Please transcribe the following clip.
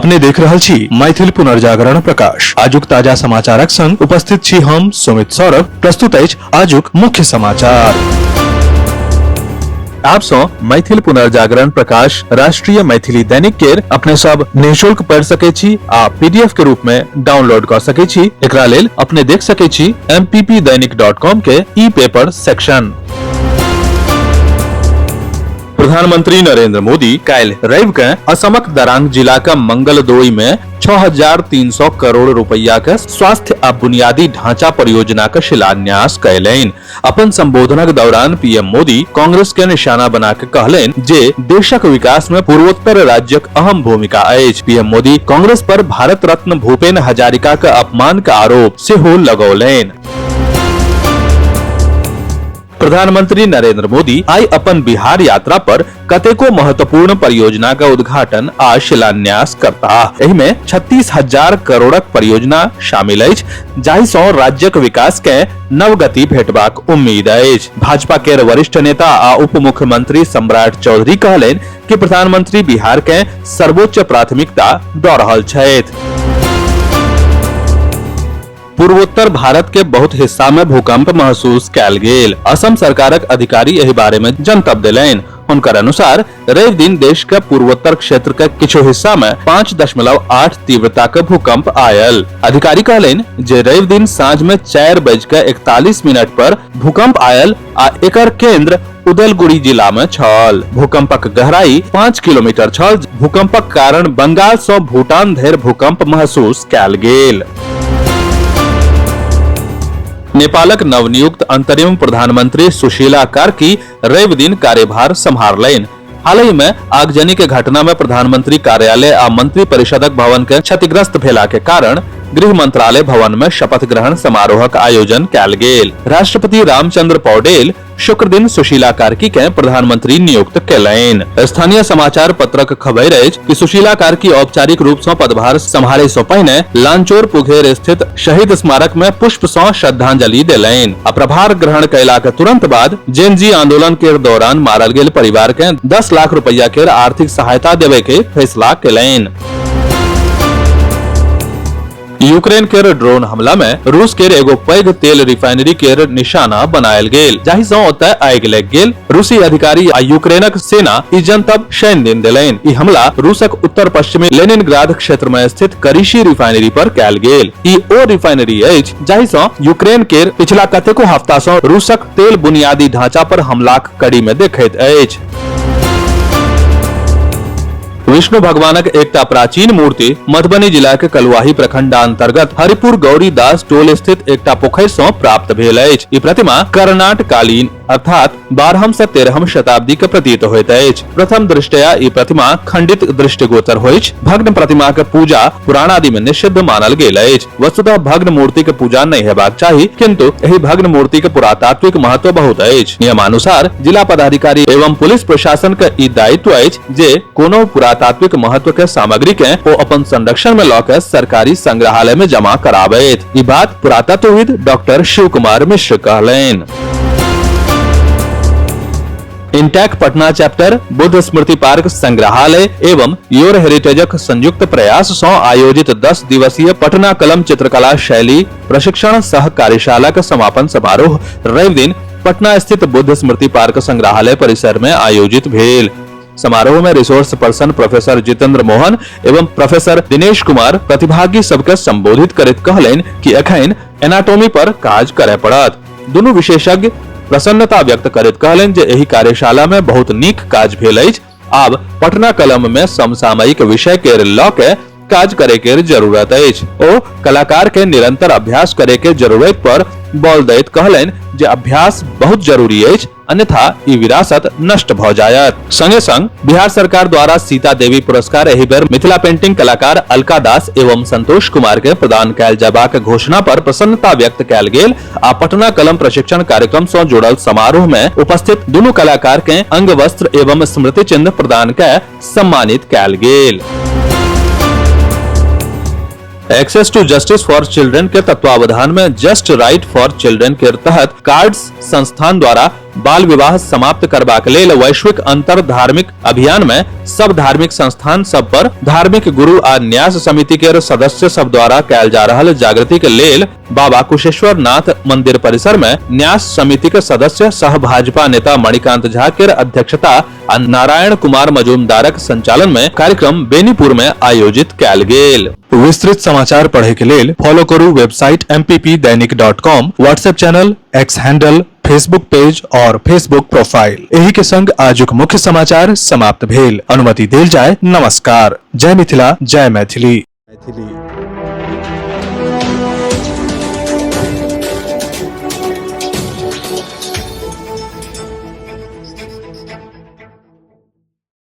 अपने देख रहल छी मैथिल पुनर्जागरण प्रकाश। आजुक ताजा समाचारक संग उपस्थित छी हम सुमित सौरभ। प्रस्तुत अछि आजुक मुख्य समाचार। आप सौ मैथिल पुनर्जागरण प्रकाश राष्ट्रीय मैथिली दैनिक केर अपने सब निःशुल्क पढ़ सके छी आ पीडीएफ के रूप में डाउनलोड कर सके छी। एकरा लेल अपने देख सके छी mppdainik.com के ई पेपर सेक्शन। प्रधानमंत्री नरेंद्र मोदी काल्हि रवि के असमक दरांग जिला के मंगलदोई में 6,300 करोड़ रुपया के स्वास्थ्य आ बुनियादी ढांचा परियोजना के शिलान्यास कयलनि। अपन संबोधनक दौरान पीएम मोदी कांग्रेस के निशाना बना के कहलनि जे देशक विकास में पूर्वोत्तर राज्यक अहम भूमिका अछि। पीएम मोदी कांग्रेस पर भारत रत्न भूपेन हजारिका के अपमान के आरोप सेहो लगौलनि। प्रधानमंत्री नरेंद्र मोदी आइ अपन बिहार यात्रा पर कतेको महत्वपूर्ण परियोजना का उद्घाटन आ शिलान्यास करताह। एहि में 36,000 करोड़क परियोजना शामिल अछि, जाहि सं राज्यक विकास के नव गति भेटबाक उम्मीद अछि। भाजपा के वरिष्ठ नेता आ उप मुख्यमंत्री सम्राट चौधरी कहलनि कि प्रधानमंत्री बिहार के सर्वोच्च प्राथमिकता दऽ रहल छथि। पूर्वोत्तर भारत के बहुत हिस्सा में भूकंप महसूस कयल गेल। असम सरकारक अधिकारी एहि बारे में जनतब देलनि। हुनकर अनुसार रवि दिन देश के पूर्वोत्तर क्षेत्र के किछु हिस्सा में 5.8 तीव्रता के भूकंप आयल। अधिकारी कहलनि जे रवि दिन साँझ में 4:41 पर भूकंप आयल आ एकर केंद्र उदलगुड़ी जिला में छल। भूकंपक गहराई 5 किलोमीटर छल। भूकंपक कारण बंगाल सँ भूटान धरि भूकंप महसूस कयल गेल। नेपालक नवनियुक्त अंतरिम प्रधानमंत्री सुशीला कार्की रवि दिन कार्यभार सम्हारलनि। हालहि में आगजनी के घटना में प्रधानमंत्री कार्यालय आ मंत्री परिषदक भवन के क्षतिग्रस्त भेला के कारण गृह मंत्रालय भवन में शपथ ग्रहण समारोहक आयोजन कयल गेल। राष्ट्रपति रामचंद्र पौडेल शुक्र दिन सुशीला कार्की के प्रधानमंत्री नियुक्त केलनि। स्थानीय समाचार पत्रक खबर अछि कि सुशीला कार्की औपचारिक रूप सँ पदभार सम्हारे सँ पहिने लांचोर पुघेर स्थित शहीद स्मारक में पुष्प सँ श्रद्धांजलि देलनि आ प्रभार ग्रहण कयला के तुरंत बाद जेनजी आंदोलन के दौरान मारल गेल परिवार के 10 लाख रुपया के आर्थिक सहायता देवे के फैसला केलनि। यूक्रेन केर ड्रोन हमला में रूस केर एगो पैघ तेल रिफाइनरी केर निशाना बनायल गेल, जाहि सँ ओतय आगि लागि गेल। रूसी अधिकारी आ यूक्रेनक सेना ई जनतब शनि दिन देलनि। ई हमला रूसक उत्तर पश्चिमी लेनिनग्राद क्षेत्र में स्थित करिशी रिफाइनरी पर कयल गेल। ई ओ रिफाइनरी अछि जाहि सँ यूक्रेन केर पिछला कतेको हफ्ता सँ रूसक तेल बुनियादी ढांचा पर हमलाक कड़ी में देखैत अछि। विष्णु भगवानक एकटा प्राचीन मूर्ति मधुबनी जिला के कलुआही प्रखंड अंतर्गत हरिपुर गौरी दास टोल स्थित एकटा पोखरि सँ प्राप्त भेल अछि। ई प्रतिमा कर्नाट कालीन अर्थात 12 से 13 शताब्दी के प्रतीत होइत अछि। प्रथम दृष्टया ई प्रतिमा खंडित दृष्टिगोचर होइछ। भग्न प्रतिमा के पूजा पुराण आदि में निषिद्ध मानल गेल अछि। वस्तुतः भग्न मूर्ति के पूजा नहीं हेबाक चाही, किंतु एहि भग्न मूर्ति के पुरातात्विक महत्व बहुत अछि। नियमानुसार जिला पदाधिकारी एवं पुलिस प्रशासन के ई दायित्व अछि जे कोनो पुरातात्विक महत्व के सामग्री के ओ अपन संरक्षण में लऽ के सरकारी संग्रहालय में जमा कराबैत। ई बात पुरातत्वविद डॉक्टर शिव कुमार मिश्र कहलनि। इंटैक पटना चैप्टर बुद्ध स्मृति पार्क संग्रहालय एवं your हेरिटेजक संयुक्त प्रयास सँ आयोजित 10 दिवसीय पटना कलम चित्रकला शैली प्रशिक्षण सह कार्यशाला के समापन समारोह रवि दिन पटना स्थित बुद्ध स्मृति पार्क संग्रहालय परिसर में आयोजित भेल। समारोह में resource person professor Jitendra Mohan एवं प्रोफेसर दिनेश कुमार प्रतिभागी सबके संबोधित करैत कहलनि कि एखन एनाटोमी पर काज करय पड़त। दुनू विशेषज्ञ प्रसन्नता व्यक्त करैत कहलनि जे एहि कार्यशाला में बहुत नीक काज भेल अछि। आब पटना कलम में समसामयिक विषय के लऽ के काज करे के जरूरत अछि। ओ कलाकार के निरंतर अभ्यास करे के जरूरत पर बल दैत कहलनि जे अभ्यास बहुत जरूरी अछि, अन्यथा ई विरासत नष्ट भ जायत। संगे संग बिहार सरकार द्वारा सीता देवी पुरस्कार एहि बेर मिथिला पेंटिंग कलाकार अलका दास एवं संतोष कुमार के प्रदान कयल जयबाक घोषणा पर प्रसन्नता व्यक्त कयल गेल आ पटना कलम प्रशिक्षण कार्यक्रम सँ जुड़ल समारोह में उपस्थित दुनू कलाकार के अंग वस्त्र एवं स्मृति चिन्ह प्रदान कय सम्मानित कयल गेल। Access to justice for children के तत्वावधान में जस्ट राइट फॉर चिल्ड्रन के तहत कार्ड्स संस्थान द्वारा बाल विवाह समाप्त करबाक लेल वैश्विक अंतर धार्मिक अभियान में सब धार्मिक संस्थान सब पर धार्मिक गुरु आ न्यास समिति के सदस्य सब द्वारा कैल जा रहल जागृति के लेल बाबा कुशेश्वर नाथ मंदिर परिसर में न्यास समिति के सदस्य सह भाजपा नेता मणिकांत झा के अध्यक्षता आ नारायण कुमार मजूमदारक संचालन में कार्यक्रम बेनीपुर में आयोजित कैल गेल। विस्तृत समाचार पढ़े के लेल फॉलो करू website mppdainik.com, WhatsApp channel, X handle, Facebook page और फेसबुक प्रोफाइल। एही के संग आजुक मुख्य समाचार समाप्त भेल। अनुमति देल जाय। नमस्कार। जय मिथिला, जय मैथिली। मैथिली।